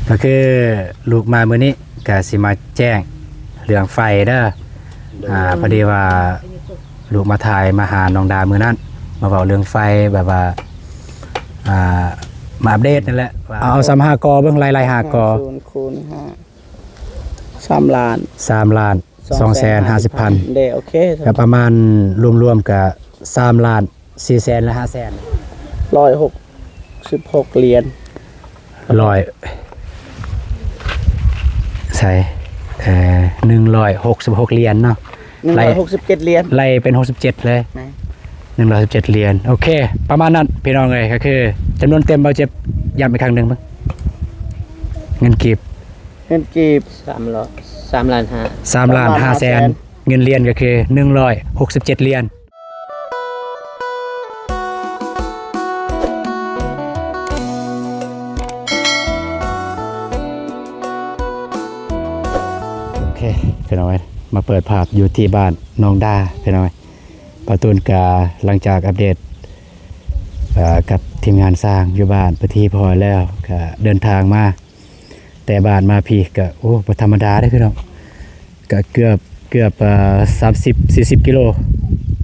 ກໍຄືລູກມາມື້ນີ້ກໍຊິມາແຈ້ງເລື່ອງໄຟເດີ. ໂດຍ ອ່າ ພໍດີວ່າລູກມາຖ່າຍມາຫານ້ອງດາມື້ນັ້ນ ມາເວົ້າເລື່ອງໄຟ ແບບວ່າ ອ່າ ມາອັບເດດນັ້ນແຫຼະ ວ່າເອົາ ເອົາສ່ຳຫ້າກໍເບິ່ງ ໄລ່ໆຫ້າກໍ ຫ້າສູນຄູນຫ້າ ສາມລ້ານ ສາມລ້ານ ສອງແສນຫ້າສິບພັນ ເດ້ ໂອເຄ ກໍປະມານລວມໆກໍສາມລ້ານສີ່ແສນ ຫຼື ຫ້າແສນ ຮ້ອຍຫົກສິບຫົກຫຼຽນ ຮ້ອຍ ໃສ່ ເອີ ໜຶ່ງຮ້ອຍຫົກສິບຫົກຫຼຽນເນາະ ໜຶ່ງຮ້ອຍຫົກສິບເຈັດຫຼຽນ ໄລ່ເປັນຫົກສິບເຈັດເລີຍ ແມ່ນ ໜຶ່ງຮ້ອຍຫົກສິບເຈັດຫຼຽນ. ໂອເຄ ປະມານນັ້ນພີ່ນ້ອງເອີຍ ກໍຄືຈຳນວນເຕັມ ເບົາເຈັບ ຢ້ຳອີກຄັ້ງໜຶ່ງເບິ່ງ ເງິນກີບ ເງິນກີບ ສາມລ້ານ ສາມລ້ານຫ້າ ສາມລ້ານຫ້າແສນ ເງິນຫຼຽນກໍຄືໜຶ່ງຮ້ອຍຫົກສິບເຈັດຫຼຽນ. ໂອເຄ ພີ່ນ້ອງເອີຍ ມາເປີດພາບຢູ່ທີ່ບ້ານໜອງດາ ພີ່ນ້ອງເອີຍ. ບ່າວຕູນກະຫຼັງຈາກອັບເດດ ເອີ ກັບທີມງານຊ່າງຢູ່ບ້ານເປັນທີ່ຮຽບຮ້ອຍແລ້ວ ກະເດີນທາງມາ ແຕ່ບ້ານມາພີ້ກະ ໂອ້ ບໍ່ທຳມະດາເດ້ພີ່ນ້ອງ ກະເກືອບ ເກືອບ ເອີ ສາມສິບ ສີ່ສິບກິໂລ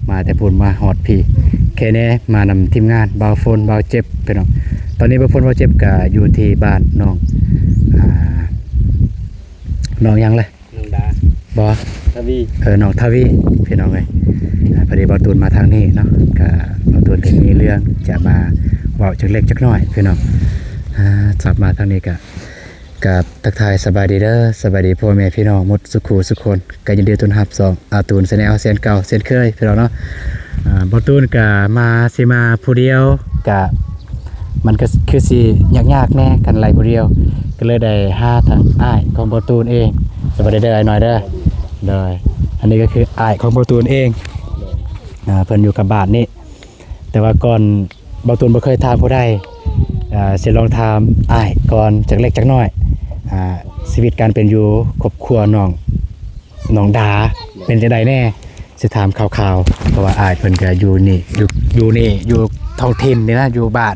ມາແຕ່ພຸ້ນມາຮອດພີ້ ແຄ່ແນ່ ມານຳທີມງານບ່າວຝົນ ບ່າວເຈັບ ພີ່ນ້ອງ. ຕອນນີ້ບ່າວຝົນ ບ່າວເຈັບກະຢູ່ທີ່ບ້ານນ້ອງ ອ່າ ນ້ອງຫຍັງລະ? ນ້ອງດາ ບໍ່ ທະວີ ເອີ ນ້ອງທະວີ ພີ່ນ້ອງເອີຍ. ອ່າ ພໍດີບ່າວຕູນມາທາງນີ້ເນາະ ກະບ່າວຕູນກະມີເລື່ອງຈະມາເວົ້າຈັກເລັກຈັກນ້ອຍພີ່ນ້ອງ. ອ່າ ສັບມາທາງນີ້ກະ ກະທັກທາຍສະບາຍດີເດີ ສະບາຍດີພໍ່ແມ່ພີ່ນ້ອງໝົດສູ່ຄູ່ສູ່ຄົນ ກະຍິນດີຕ້ອນຮັບຊ່ອງອາຕູນແຊນແນວ ເຊັ່ນເກົ່າເຊັ່ນເຄີຍພີ່ນ້ອງເນາະ. ອ່າ ບ່າວຕູນກະມາ ຊິມາຜູ້ດຽວ ກະ ມັນກໍຄືຊິຍາກໆແດ່ ຄັນໄລ່ຜູ້ດຽວ ກໍເລີຍໄດ້ຫາທາງອ້າຍຂອງບ່າວຕູນເອງ. ສະບາຍດີເດີອ້າຍນ້ອຍເດີ. ໂດຍ ອັນນີ້ກໍຄືອ້າຍຂອງບ່າວຕູນເອງ ອ່າ ເພິ່ນຢູ່ກັບບ້ານນີ້ ແຕ່ວ່າກ່ອນ ບ່າວຕູນບໍ່ເຄີຍຖາມຜູ້ໃດ ອ່າ ຊິລອງຖາມອ້າຍກ່ອນຈັກເລັກຈັກນ້ອຍ ອ່າ ຊີວິດການເປັນຢູ່ຄອບຄົວນ້ອງ ນ້ອງດາເປັນຈັ່ງໃດແດ່? ຊິຖາມຂ່າວໆ ເພາະວ່າອ້າຍເພິ່ນກະຢູ່ນີ້ ຢູ່ ຢູ່ນີ້ ຢູ່ທ້ອງຖິ່ນນີ້ນະ ຢູ່ບ້ານ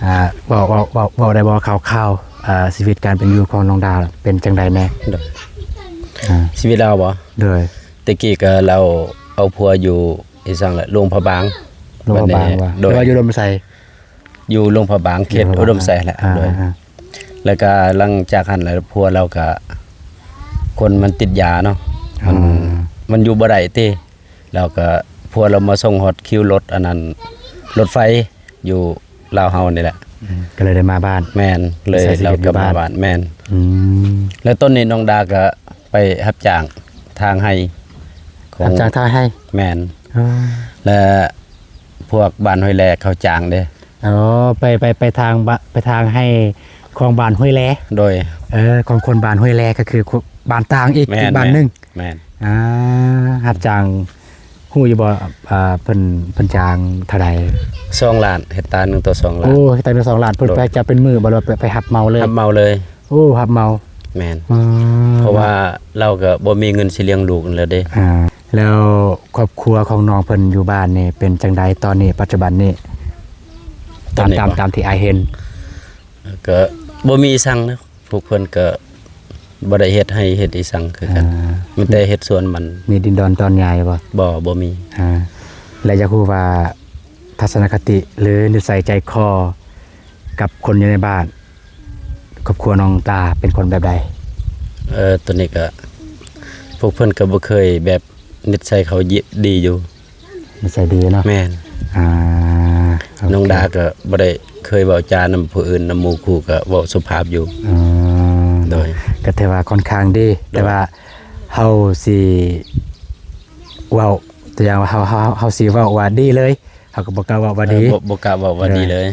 ອ່າ ເວົ້າ ເວົ້າ ເວົ້າ ເວົ້າໄດ້ບໍ່ຂ່າວໆ ອ່າ ຊີວິດການເປັນຢູ່ຂອງນ້ອງດາເປັນຈັ່ງໃດແດ່? ໂດຍ ອ່າ ຊີວິດລາວບໍ່? ໂດຍ ແຕ່ກີ້ກະລາວເອົາຜົວຢູ່ ອີ່ສັງລະ ຫຼວງພະບາງ ຫຼວງພະບາງ ບັດນີ້ ວ່າ ໂດຍ ແຕ່ວ່າຢູ່ອຸດົມໄຊ ຢູ່ຫຼວງພະບາງ ເຂດອຸດົມໄຊແຫຼະ ອ່າ ໂດຍ ອ່າ ແລ້ວກະຫຼັງຈາກຫັ້ນລະ ຜົວລາວກະ ຄົນມັນຕິດຢາເນາະ ມັນ ອ່າ ມັນຢູ່ບໍ່ໄດ້ຕິ ແລ້ວກະຜົວລາວມາສົ່ງຮອດຄິວລົດ ອັນນັ້ນ ລົດໄຟຢູ່ລາວເຮົານີ້ແຫຼະ ອືມ ກໍເລີຍໄດ້ມາບ້ານ ແມ່ນ ເລີຍ ລາວກໍມາບ້ານ ແມ່ນ ອືມ ແລ້ວຕອນນີ້ນ້ອງດາກໍໄປຮັບຈ້າງຖາງໄຮ່ຂອງ ຮັບຈ້າງຖາງໄຮ່ ແມ່ນ ເອີ ແລະ ພວກບ້ານຫ້ວຍແລເຂົາຈ້າງເດ້ ອໍ ໄປ ໄປ ໄປທາງ ໄປທາງໄຮ່ຂອງບ້ານຫ້ວຍແລ ໂດຍ ເອີ ຂອງຄົນບ້ານຫ້ວຍແລ ກໍຄືບ້ານຕ່າງອີກ ແມ່ນ ອີກບ້ານໜຶ່ງ ແມ່ນ ອ່າ ຮັບຈ້າງ ຮູ້ຢູ່ບໍ່ ອ່າ ເພິ່ນ ເພິ່ນຈ້າງເທົ່າໃດ? ສອງລ້ານ ເຮັກຕາໜຶ່ງຕໍ່ສອງລ້ານ ໂອ້ ເຮັກຕາໜຶ່ງສອງລ້ານ ເພິ່ນ ໂດຍ ໄປຈັບເປັນມື້ບໍ່ ຫຼືວ່າໄປ ໄປຮັບເໝົາເລີຍ? ຮັບເໝົາເລີຍ ໂອ້ ຮັບເໝົາ ແມ່ນ ອືມ ເພາະວ່າລາວກໍບໍ່ມີເງິນຊິລ້ຽງລູກຫັ້ນແຫຼະເດ້ ອ່າ ແລ້ວຄອບຄົວຂອງນ້ອງເພິ່ນຢູ່ບ້ານນີ້ເປັນຈັ່ງໃດຕອນນີ້ ປັດຈຸບັນນີ້? ຕາມ ຕາມ ຕາມທີ່ອ້າຍເຫັນ ກໍບໍ່ມີອີ່ສັງນະ ພວກເພິ່ນກໍບໍ່ໄດ້ເຮັດໄຮ່ເຮັດອີ່ສັງຄືກັນ ອ່າ ມີແຕ່ເຮັດສວນມັນ ມີດິນດອນຕອນໃຫຍ່ບໍ່? ບໍ່ ບໍ່ມີ ອ່າ ແລະ ຢາກຮູ້ວ່າທັດສະນະຄະຕິ ຫຼື ນິໄສໃຈຄໍກັບຄົນຢູ່ໃນບ້ານ ຄອບຄົວນ້ອງຕາເປັນຄົນແບບໃດ? ເອີ ໂຕນີ້ກໍ ພວກເພິ່ນກໍບໍ່ເຄີຍແບບ ນິໄສເຂົາ ດີຢູ່ ນິໄສດີເນາະ ແມ່ນ ອ່າ ໂອເຄ ນ້ອງດາກໍບໍ່ໄດ້ເຄີຍເວົ້າຈານຳຜູ້ອື່ນ ນຳໝູ່ຄູ່ກໍເວົ້າສຸພາບຢູ່ ອືມ ໂດຍ ກໍຖືວ່າຂ້ອນຂ້າງດີ ໂດຍ ແຕ່ວ່າເຮົາຊິເວົ້າ ຕົວຢ່າງວ່າເຮົາ ເຮົາ ເຮົາຊິເວົ້າວ່າດີເລີຍ ເຮົາກໍບໍ່ກ້າເວົ້າວ່າດີ ເອີ ບໍ່ ບໍ່ກ້າເວົ້າວ່າດີເລີຍ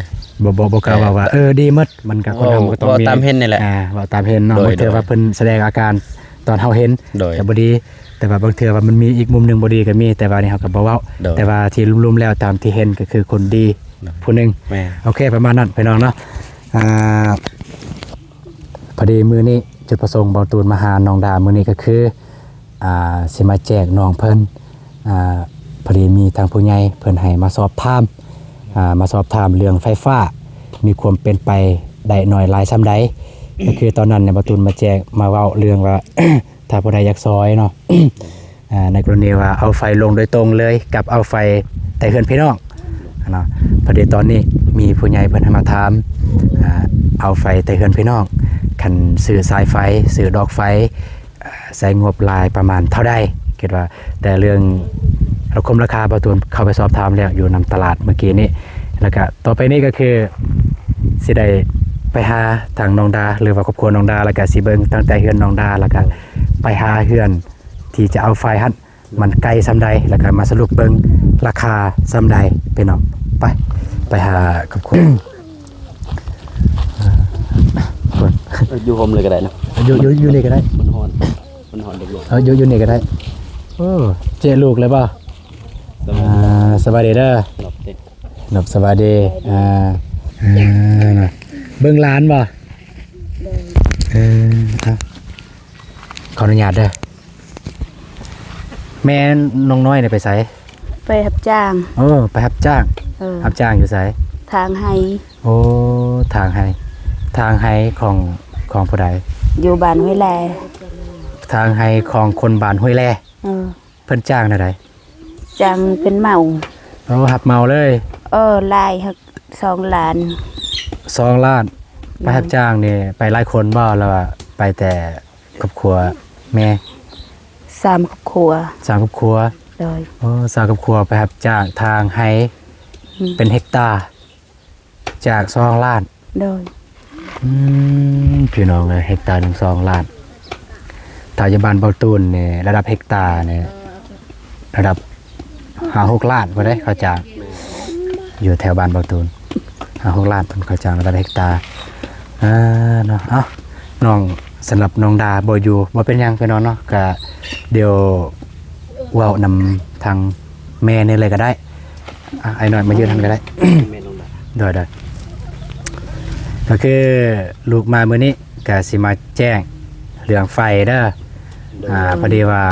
ບໍ່ ບໍ່ ບໍ່ກ້າເວົ້າວ່າ ເອີ ດີໝົດ ມັນກໍຄົນເຮົາມັນກໍຕ້ອງມີ ເວົ້າຕາມເຫັນນີ້ແຫຼະ ອ່າ ເວົ້າຕາມເຫັນເນາະ ໂດຍ ບາງເທື່ອວ່າເພິ່ນສະແດງອາການຕອນເຮົາເຫັນ ໂດຍ ກໍບໍ່ດີ ແຕ່ວ່າບາງເທື່ອວ່າມັນມີອີກມຸມໜຶ່ງບໍ່ດີກໍມີ ແຕ່ວ່ານີ້ເຮົາກໍບໍ່ເວົ້າ ໂດຍ ແຕ່ວ່າທີ່ລວມໆແລ້ວຕາມທີ່ເຫັນກໍຄືຄົນດີ ໂດຍ ຜູ້ໜຶ່ງ ແມ່ນ ໂອເຄ ປະມານນັ້ນພີ່ນ້ອງເນາະ ອ່າ ພໍດີມື້ນີ້ຈຸດປະສົງບ່າວຕູນມາຫານ້ອງດາມື້ນີ້ກໍຄື ອ່າ ຊິມາແຈ້ງນ້ອງເພິ່ນ ອ່າ ພໍດີມີທາງຜູ້ໃຫຍ່ເພິ່ນໃຫ້ມາສອບຖາມ ອ່າ ມາສອບຖາມເລື່ອງໄຟຟ້າ ມີຄວາມເປັນໄປໄດ້ໜ້ອຍຫຼາຍສ່ຳໃດ ກໍຄືຕອນນັ້ນເນຍ ບ່າວຕູນມາແຈ້ງ ມາເວົ້າເລື່ອງວ່າ ຖ້າຜູ້ໃດຢາກຊ່ອຍເນາະ ອ່າ ໃນກໍລະນີວ່າເອົາໄຟລົງໂດຍຕົງເລີຍ ກັບເອົາໄຟແຕ່ເຮືອນພີ່ນ້ອງເນາະ. ພໍດີຕອນນີ້ມີຜູ້ໃຫຍ່ເພິ່ນໃຫ້ມາຖາມ ອ່າ ເອົາໄຟແຕ່ເຮືອນພີ່ນ້ອງ ຄັນຊື້ສາຍໄຟ ຊື້ດອກໄຟ ອ່າ ໃຊ້ງົບຫຼາຍປະມານເທົ່າໃດ? ຄິດວ່າ ແຕ່ເລື່ອງລະຄົມລາຄາ ບ່າວຕູນເຂົ້າໄປສອບຖາມແລ້ວ ຢູ່ນຳຕະຫຼາດມື້ກີ້ນີ້. ແລ້ວກະຕໍ່ໄປນີ້ກໍຄື ຊິໄດ້ໄປຫາທາງນ້ອງດາ ຫຼືວ່າຄອບຄົວນ້ອງດາ ແລ້ວກະຊິເບິ່ງຕັ້ງແຕ່ເຮືອນນ້ອງດາ ແລ້ວກະໄປຫາເຮືອນທີ່ຈະເອົາໄຟຫັ້ນ ມັນໄກສ່ຳໃດ ແລ້ວກະມາສະຫຼຸບເບິ່ງລາຄາສ່ຳໃດ ພີ່ນ້ອງ. ໄປ ໄປຫາຄອບຄົວ ເອີ ຢູ່ຮົ່ມເລີຍກໍໄດ້ເນາະ ຢູ່ ຢູ່ ຢູ່ນີ້ກໍໄດ້ ມັນຮ້ອນ ມັນຮ້ອນເດັກນ້ອຍ ເອີ ຢູ່ ຢູ່ນີ້ກໍໄດ້. ໂອ້ ເຈ້ ລູກແລ້ວບໍ່? ສະບາຍດີ ອ່າ ສະບາຍດີເດີ ນອບເຕັກ ນອບ ສະບາຍດີ ອ່າ ອ່າ ເບິ່ງຫຼານບໍ່? ເອີ ເອົາ ຂໍອະນຸຍາດເດີ. ແມ່ນ້ອງນ້ອຍນີ້ໄປໃສ? ໄປຮັບຈ້າງ. ເອີ ໄປຮັບຈ້າງ. ເອີ ຮັບຈ້າງຢູ່ໃສ? ທາງໄຮ່. ໂອ້ ທາງໄຮ່ ທາງໄຮ່ຂອງ ຂອງຜູ້ໃດ? ຢູ່ບ້ານຫ້ວຍແລ. ທາງໄຮ່ຂອງຄົນບ້ານຫ້ວຍແລ. ເອີ ເພິ່ນຈ້າງແນວໃດ? ຈ້າງເປັນເໝົາ. ໂອ້ ຮັບເໝົາເລີຍ. ເອີ ຫຼາຍ ສອງລ້ານ. ສອງລ້ານ. ໄປຮັບຈ້າງນີ້ໄປຫຼາຍຄົນບໍ່ ຫຼືວ່າໄປແຕ່ຄອບຄົວແມ່? ສາມຄອບຄົວ. ສາມຄອບຄົວ. ໂດຍ. ໂອ້ ສາມຄອບຄົວໄປຮັບຈ້າງທາງໄຮ່ ອືມ ເປັນເຮັກຕາ ຈາກສອງລ້ານ. ໂດຍ. ອືມ ພີ່ນ້ອງເອີຍ ເຮັກຕາໜຶ່ງສອງລ້ານ. ຖ້າຢູ່ບ້ານເບົາຕູນນີ້ ລະດັບເຮັກຕານີ້ ລະດັບຫ້າຫົກລ້ານພຸ້ນເດ້ ເຂົາຈ້າງ. ແມ່ນ. ຢູ່ແຖວບ້ານເບົາຕູນ ຫ້າຫົກລ້ານເພິ່ນເຂົາຈ້າງລະດັບເຮັກຕາ. ເອີ ເນາະ ເອົ້າ ນ້ອງ ສຳລັບນ້ອງດາບໍ່ຢູ່ ບໍ່ເປັນຫຍັງພີ່ນ້ອງເນາະ ກະດຽວເວົ້ານຳທາງແມ່ນີ້ເລີຍກໍໄດ້. ອ່ະ ອ້າຍນ້ອຍມາຢືນຫັ້ນກໍໄດ້. ແມ່ນ້ອງດາ. ໂດຍໆ ກໍຄືລູກມາມື້ນີ້ກໍຊິມາແຈ້ງເລື່ອງໄຟເດີ. ໂດຍ. ອ່າ ພໍດີວ່າ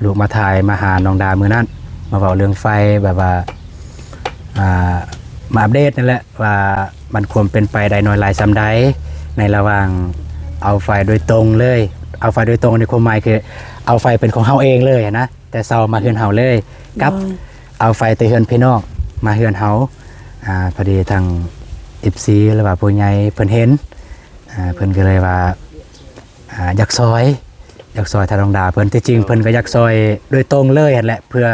ລູກມາຖ່າຍມາຫານ້ອງດາມື້ນັ້ນ ມາເວົ້າເລື່ອງໄຟ ແບບວ່າ ອ່າ ມາອັບເດດນັ້ນແຫຼະ ວ່າມັນຄວາມເປັນໄປໄດ້ໜ້ອຍຫຼາຍສ່ຳໃດ ໃນລະຫວ່າງເອົາໄຟໂດຍຕົງເລີຍ. ເອົາໄຟໂດຍຕົງໃນຄວາມໝາຍຄືເອົາໄຟເປັນຂອງເຮົາເອງເລີຍນະ. ແຕ່ເຊົ່າມາເຮືອນເຮົາເລີຍ ກັບ ໂດຍ ເອົາໄຟແຕ່ເຮືອນພີ່ນ້ອງມາເຮືອນເຮົາ. ອ່າ ພໍດີທາງເອັຟຊີ ຫຼືວ່າຜູ້ໃຫຍ່ເພິ່ນເຫັນ ອ່າ ເພິ່ນກໍເລີຍວ່າ ອ່າ ຢາກຊ່ອຍ ຢາກຊ່ອຍທາງນ້ອງດາເພິ່ນ. ທີ່ຈິງເພິ່ນກໍຢາກຊ່ອຍໂດຍຕົງເລີຍຫັ້ນແຫຼະ ເພື່ອ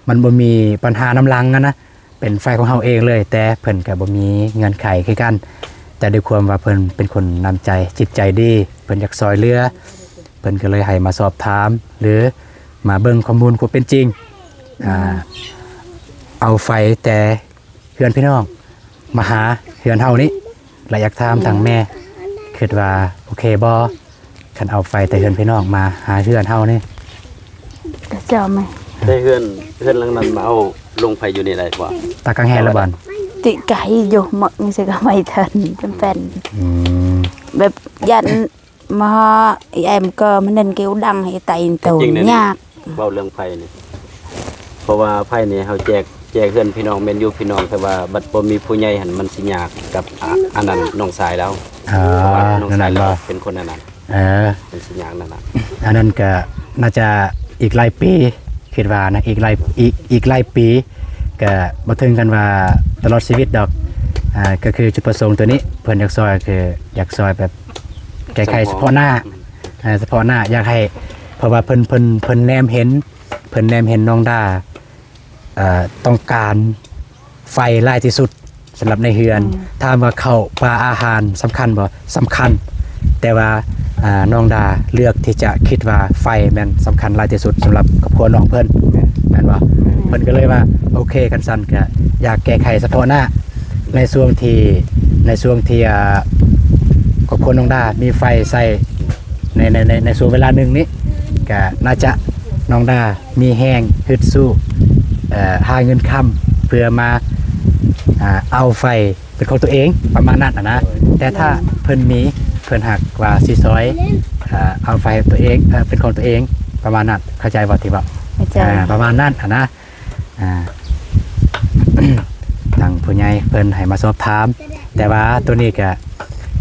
ມັນບໍ່ມີບັນຫານຳຫຼັງຫັ້ນນະ. ເປັນໄຟຂອງເຮົາເອງເລີຍ ແຕ່ເພິ່ນກໍບໍ່ມີເງື່ອນໄຂຄືກັນ ແຕ່ດ້ວຍຄວາມວ່າເພິ່ນເປັນຄົນນ້ຳໃຈ ຈິດໃຈດີ ເພິ່ນຢາກຊ່ອຍເຫຼືອ ເພິ່ນກໍເລີຍໃຫ້ມາສອບຖາມ ຫຼື ມາເບິ່ງຂໍ້ມູນຄວາມເປັນຈິງ ອືມ ອ່າ ເອົາໄຟແຕ່ເຮືອນພີ່ນ້ອງມາຫາເຮືອນເຮົານີ້ ແລະ ຢາກຖາມທາງແມ່ ອືມ ຄິດວ່າໂອເຄບໍ່? ຄັນເອົາໄຟແຕ່ເຮືອນພີ່ນ້ອງມາຫາເຮືອນເຮົານີ້ ກະຈອມ ແຕ່ເຮືອນ ເຮືອນຫຼັງນັ້ນມາເອົາລົງໄຟຢູ່ນີ້ໄດ້ບໍ່? ຕາກາງແຮລະບານ ຕິໄກຢູ່ ເໝາະມີຊິກະໄມ່ທັນ ຈຳເປັນ ອືມ ແບບຢ້ານມາ ອີແອມກໍມັນນັ້ນ ເກວດັງໃຫ້ໄຕໂຕຍາກ. ເວົ້າເລື່ອງໄຟນີ້ ເພາະວ່າໄຟນີ້ເຮົາແຈກ ແຈກເຮືອນພີ່ນ້ອງແມ່ນຢູ່ພີ່ນ້ອງ ແຕ່ວ່າບັດບໍ່ມີຜູ້ໃຫຍ່ຫັ້ນ ມັນຊິຍາກກັບ ອາ ອັນນັ້ນ ນ້ອງຊາຍລາວ. ເອີ ເພາະວ່ານ້ອງຊາຍລາວເປັນຄົນອັນນັ້ນ ເອີ ມັນຊິຍາກນັ້ນນະ. ອັນນັ້ນກະໜ້າຈະອີກຫຼາຍປີ ຄິດວ່ານະ ອີກຫຼາຍ ອີກ ອີກຫຼາຍປີ ກະບໍ່ເຖິງກັນວ່າຕະຫຼອດຊີວິດດອກ. ອ່າ ກະຄືຈຸດປະສົງໂຕນີ້ ເພິ່ນຢາກຊ່ອຍ ຄືຢາກຊ່ອຍແບບແກ້ໄຂສະເພາະໜ້າ ສະເພາະໜ້າ ອ່າ ສະເພາະໜ້າ ຢາກໃຫ້ ເພາະວ່າເພິ່ນ ເພິ່ນ ເພິ່ນແນມເຫັນ ເພິ່ນແນມເຫັນນ້ອງດາ ເອີ ຕ້ອງການໄຟຫຼາຍທີ່ສຸດສຳລັບໃນເຮືອນ. ອືມ ຖາມວ່າເຂົ້າປາອາຫານສຳຄັນບໍ່? ສຳຄັນ ແຕ່ວ່າ ອ່າ ນ້ອງດາເລືອກທີ່ຈະຄິດວ່າໄຟແມ່ນສຳຄັນຫຼາຍທີ່ສຸດສຳລັບຄອບຄົວນ້ອງເພິ່ນ ແມ່ນບໍ່? ແມ່ນ. ເພິ່ນກໍເລີຍວ່າ ໂອເຄ ຄັນຊັ້ນກະຢາກແກ້ໄຂສະເພາະໜ້າ ໃນຊ່ວງທີ່ ໃນຊ່ວງທີ່ ອ່າ ຄອບຄົວນ້ອງດາມີໄຟໃຊ້ ໃນ ໃນ ໃນ ໃນຊ່ວງເວລາໜຶ່ງນີ້ ກະໜ້າຈະ ນ້ອງດາມີແຮງຮຶດສູ້ ເອີ ຫາເງິນຄຳເພື່ອມາ ອ່າ ເອົາໄຟເປັນຂອງຕົວເອງ ປະມານນັ້ນນະ. ແຕ່ຖ້າເພິ່ນມີ ເພິ່ນຫາກວ່າຊິຊ່ອຍ ອ່າ ເອົາໄຟຕົວເອງ ເອີ ເປັນຂອງຕົວເອງ ປະມານນັ້ນ ເຂົ້າໃຈບໍ່ທີ່ເວົ້າ? ເຂົ້າໃຈ. ອ່າ ປະມານນັ້ນນະ. ອ່າ ທາງຜູ້ໃຫຍ່ເພິ່ນໃຫ້ມາສອບຖາມ ແຕ່ວ່າໂຕນີ້ກະ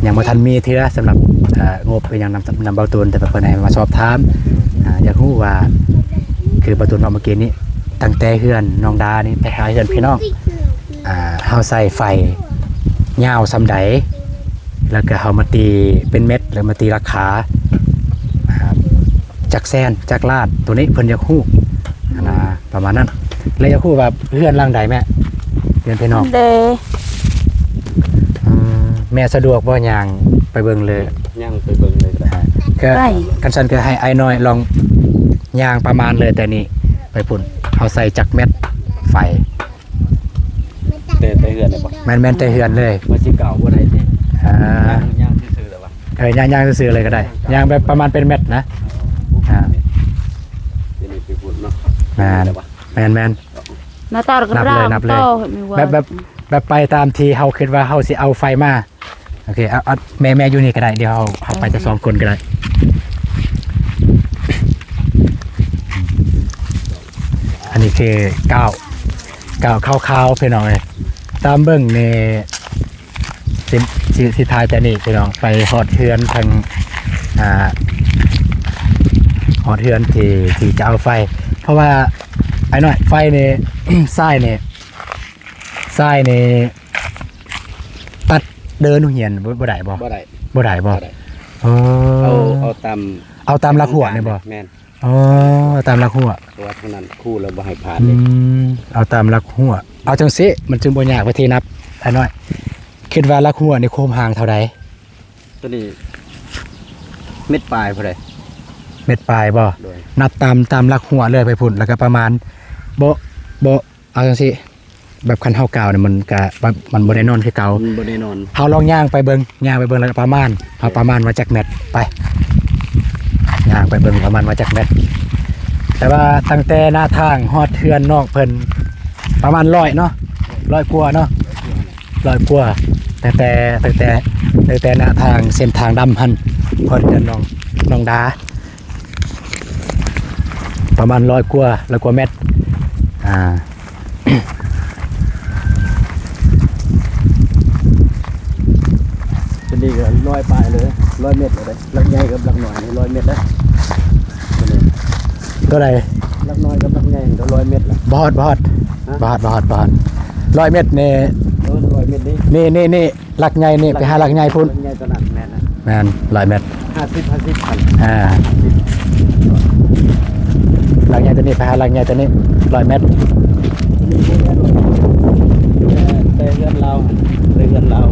ຍັງບໍ່ທັນມີເທື່ອສຳລັບ ເອີ ງົບອີ່ຫຍັງນຳ ນຳເບົາຕູນ ແຕ່ວ່າເພິ່ນໃຫ້ມາສອບຖາມ ອ່າ ຢາກຮູ້ວ່າ ຄືເບົາຕູນເວົ້າເມື່ອກີ້ນີ້ ຕັ້ງແຕ່ເຮືອນນ້ອງດານີ້ໄປຫາເຮືອນພີ່ນ້ອງ ອ່າ ເຮົາໃຊ້ໄຟຍາວສ່ຳໃດ ແລ້ວກໍເຮົາມາຕີເປັນແມັດ ແລ້ວມາຕີລາຄາ ອ່າ ຈັກແສນ ຈັກລ້ານ ໂຕນີ້ເພິ່ນຢາກຮູ້ຫັ້ນນະ ປະມານນັ້ນ ແລະ ຢາກຮູ້ວ່າເຮືອນຫຼັງໃດແມ່? ເຮືອນພີ່ນ້ອງເດ້. ອືມ ແມ່ສະດວກບໍ່ ຍ່າງໄປເບິ່ງເລີຍ? ຍ່າງໄປເບິ່ງເລີຍກໍໄດ້. ອ່າ ກໍ ໃກ້ ຄັນຊັ້ນກໍໃຫ້ອ້າຍນ້ອຍລອງຍ່າງປະມານເລີຍ ແຕ່ນີ້ໄປພຸ້ນ ເຮົາໃສ່ຈັກແມັດໄຟ? ແຕ່ ແຕ່ເຮືອນນີ້ບໍ່? ແມ່ນໆ ແຕ່ເຮືອນເລີຍ. ວ່າຊິກ້າວບໍ່ໄດ້ຕິ? ອ່າ ຍ່າງ ຍ່າງຊື່ໆແລ້ວວ່າ ເອີ ຍ່າງ ຍ່າງຊື່ໆເລີຍກໍໄດ້ ຍ່າງແບບປະມານເປັນແມັດນະ. ອ່າ ດຽວນີ້ໄປພຸ້ນເນາະ. ແມ່ນ ແມ່ນໆ ນັບເລີຍ ນັບເລີຍ ແບບ ແບບ ແບບໄປຕາມທີ່ເຮົາຄິດວ່າເຮົາຊິເອົາໄຟມາ. ໂອເຄ ເອົາ ເອົາ ແມ່ ແມ່ຢູ່ນີ້ກໍໄດ້ ດຽວເຮົາ ເຮົາໄປແຕ່ສອງຄົນກໍໄດ້. ອັນນີ້ຄືກ້າວ ກ້າວຂາວໆ ພີ່ນ້ອງເອີຍ ຕາມເບິ່ງນີ້ ຊິ ຊິ ຊິຖ່າຍແຕ່ນີ້ພີ່ນ້ອງ ໄປຮອດເຮືອນທາງ ອ່າ ຮອດເຮືອນທີ່ ທີ່ຈະເອົາໄຟ ເພາະວ່າ ອ້າຍນ້ອຍ ໄຟນີ້ ສາຍນີ້ ສາຍນີ້ ຕັດເດີນໂຮງຮຽນບໍ່ ບໍ່ໄດ້ບໍ່? ບໍ່ໄດ້ ບໍ່ໄດ້ບໍ່? ບໍ່ໄດ້. ອໍ ເອົາ ເອົາຕາມ ເອົາຕາມຫຼັກຮົ້ວນີ້ບໍ່? ແມ່ນ. ອໍ ເອົາຕາມຫຼັກຮົ້ວ ເພາະວ່າທາງນັ້ນຄູລາວບໍ່ໃຫ້ຜ່ານເດ້. ອືມ ເອົາຕາມຫຼັກຮົ້ວ ເອົາຈັ່ງຊີ້ ມັນຈຶ່ງບໍ່ຍາກ ວິທີນັບ ອ້າຍນ້ອຍ ຄິດວ່າຫຼັກຮົ້ວນີ້ຄວາມຫ່າງເທົ່າໃດ? ໂຕນີ້ເມັດປາຍພຸ້ນເດ້. ເມັດປາຍບໍ່? ໂດຍ. ນັບຕາມ ຕາມຫຼັກຮົ້ວເລີຍໄປພຸ້ນ ແລ້ວກໍປະມານ ບໍ່ ບໍ່ ເອົາຈັ່ງຊີ້ ແບບຄັນເຮົາກ້າວນີ້ ມັນກະ ມັນ ມັນບໍ່ແນ່ນອນຄືເກົ່າ. ມັນບໍ່ແນ່ນອນ. ເຮົາລອງຍ່າງໄປເບິ່ງ ຍ່າງໄປເບິ່ງ ແລ້ວກໍປະມານ ເຮົາປະມານວ່າຈັກແມັດ ໄປ ຍ່າງໄປເບິ່ງປະມານວ່າຈັກແມັດ. ແຕ່ວ່າຕັ້ງແຕ່ໜ້າທາງຮອດເຮືອນນ້ອງເພິ່ນ ປະມານຮ້ອຍເນາະ ຮ້ອຍກວ່າເນາະ ຮ້ອຍກວ່າ ຕັ້ງແຕ່ ຕັ້ງແຕ່ ຕັ້ງແຕ່ໜ້າທາງເສັ້ນທາງດຳຫັ້ນ ຮອດເຮືອນນ້ອງ ນ້ອງດາ ປະມານຮ້ອຍກວ່າ ຮ້ອຍກວ່າແມັດ. ອ່າ ໂຕນີ້ກໍຮ້ອຍປາຍເລີຍ ຮ້ອຍແມັດເລີຍ. ຫຼັກໃຫຍ່ກັບຫຼັກນ້ອຍນີ້ຮ້ອຍແມັດເດ້. ໂຕນີ້ ເທົ່າໃດ? ຫຼັກນ້ອຍກັບຫຼັກໃຫຍ່ກໍຮ້ອຍແມັດລະ. ບໍ່ຮອດ ບໍ່ຮອດ ຮະ? ບໍ່ຮອດ ບໍ່ຮອດ ບໍ່ຮອດ ຮ້ອຍແມັດນີ້. ເອີ ຮ້ອຍແມັດນີ້ ນີ້ ນີ້ ນີ້ ຫຼັກໃຫຍ່ນີ້ ຫຼັກ ໄປຫາຫຼັກໃຫຍ່ພຸ້ນ. ຫຼັກໃຫຍ່ຕົວນັ້ນແມ່ນນະ. ແມ່ນ ຮ້ອຍແມັດ ຫ້າສິບ ຫ້າສິບພັນ. ອ່າ ຫຼັກໃຫຍ່ຕົວນີ້ ໄປຫາຫຼັກໃຫຍ່ຕົວນີ້ ຮ້ອຍແມັດ. ແຕ່ ແຕ່ເຮືອນລາວຫັ້ນ ແຕ່ເຮືອນລາວ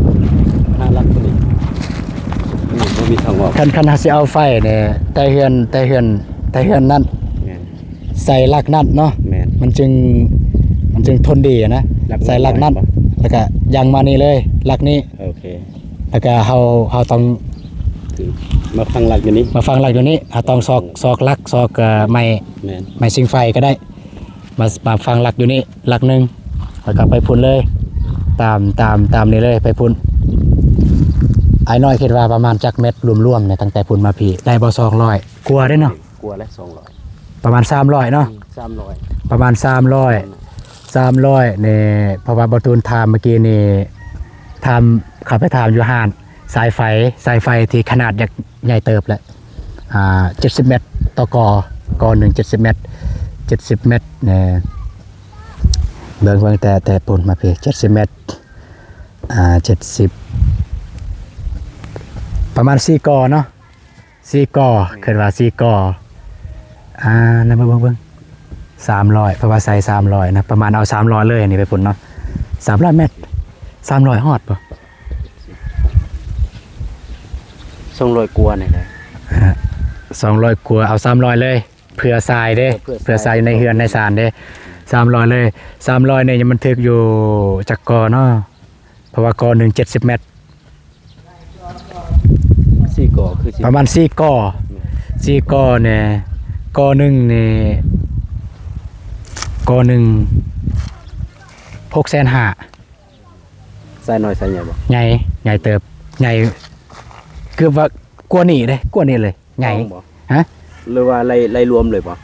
ຫາຫຼັກຕົວນີ້ ນີ້ບໍ່ມີທາງອອກ. ຄັນ ຄັນເຮົາຊິເອົາໄຟນີ້ ແຕ່ເຮືອນ ແຕ່ເຮືອນ ແຕ່ເຮືອນນັ້ນ ແມ່ນ ໃສ່ຫຼັກນັ້ນເນາະ. ແມ່ນ ມັນຈຶ່ງ ມັນຈຶ່ງທົນດີນະ. ໃສ່ຫຼັກນັ້ນ ແລ້ວກໍຍັງມານີ້ເລີຍ ຫຼັກນີ້. ໂອເຄ ແລ້ວກໍເຮົາ ເຮົາຕ້ອງ ມາຝັງຫຼັກຢູ່ນີ້ ມາຝັງຫຼັກຢູ່ນີ້ ເຮົາຕ້ອງຊອກ ຊອກຫຼັກ ຊອກ ເອີ ໄມ້ ແມ່ນ ໄມ້ຊິງໄຟກໍໄດ້ ມາ ມາຝັງຫຼັກຢູ່ນີ້ຫຼັກໜຶ່ງ ແລ້ວກໍໄປພຸ້ນເລີຍ ຕາມ ຕາມ ຕາມນີ້ເລີຍໄປພຸ້ນ. ອ້າຍນ້ອຍຄິດວ່າປະມານຈັກແມັດລວມໆນີ້ ຕັ້ງແຕ່ພຸ້ນມາພີ້ ໄດ້ບໍ່ ສອງຮ້ອຍກວ່າເດ້ເນາະ? ກວ່າແລ້ວ ສອງຮ້ອຍ ປະມານສາມຮ້ອຍເນາະ. ອືມ ສາມຮ້ອຍ ປະມານສາມຮ້ອຍ ສາມຮ້ອຍນີ້ ເພາະວ່າບໍ່ຕູນຖາມເມື່ອກີ້ນີ້ ຖາມ ເຂົ້າໄປຖາມຢູ່ຮ້ານສາຍໄຟ ສາຍໄຟທີ່ຂະໜາດໃຫຍ່ເຕີບແຫຼະ ອ່າ ເຈັດສິບແມັດຕໍ່ກໍ ກໍໜຶ່ງເຈັດສິບແມັດ ເຈັດສິບແມັດແນ່. ເບິ່ງ ເບິ່ງແຕ່ ແຕ່ພຸ້ນມາພີ້ ເຈັດສິບແມັດ ອ່າ ເຈັດສິບ ປະມານສີ່ກໍເນາະ. ສີ່ກໍ ແມ່ນ ຄິດວ່າສີ່ກໍ ອ່າ ນັ້ນເບິ່ງ ເບິ່ງ ເບິ່ງ ສາມຮ້ອຍ ເພາະວ່າໃສ່ສາມຮ້ອຍນະ ປະມານເອົາສາມຮ້ອຍເລີຍ ອັນນີ້ໄປພຸ້ນເນາະ ສາມຮ້ອຍແມັດ ສາມຮ້ອຍຮອດບໍ່? ສອງຮ້ອຍກວ່ານີ້ແຫຼະ ອ່າ ສອງຮ້ອຍກວ່າ ເອົາສາມຮ້ອຍເລີຍ ເພື່ອສາຍເດ້ ເອີ ເພື່ອສາຍ ເພື່ອສາຍໃນເຮືອນໃນຊານເດ້ ສາມຮ້ອຍເລີຍ ສາມຮ້ອຍນີ້ມັນຖືກຢູ່ຈັກກໍເນາະ? ເພາະວ່າກໍໜຶ່ງເຈັດສິບແມັດ ສີ່ກໍຄື ປະມານສີ່ກໍ ແມ່ນ ສີ່ກໍແນ່ ກໍໜຶ່ງນີ້ ກໍໜຶ່ງຫົກແສນຫ້າ. ສາຍນ້ອຍສາຍໃຫຍ່ບໍ່? ໃຫຍ່ ໃຫຍ່ເຕີບ ໃຫຍ່ ເກືອບວ່າກວ່ານີ້ເດ້ ກວ່ານີ້ເລີຍ ໃຫຍ່ ຮະ? ຫຼືວ່າໄລ່ ໄລ່ລວມເລີຍບໍ່?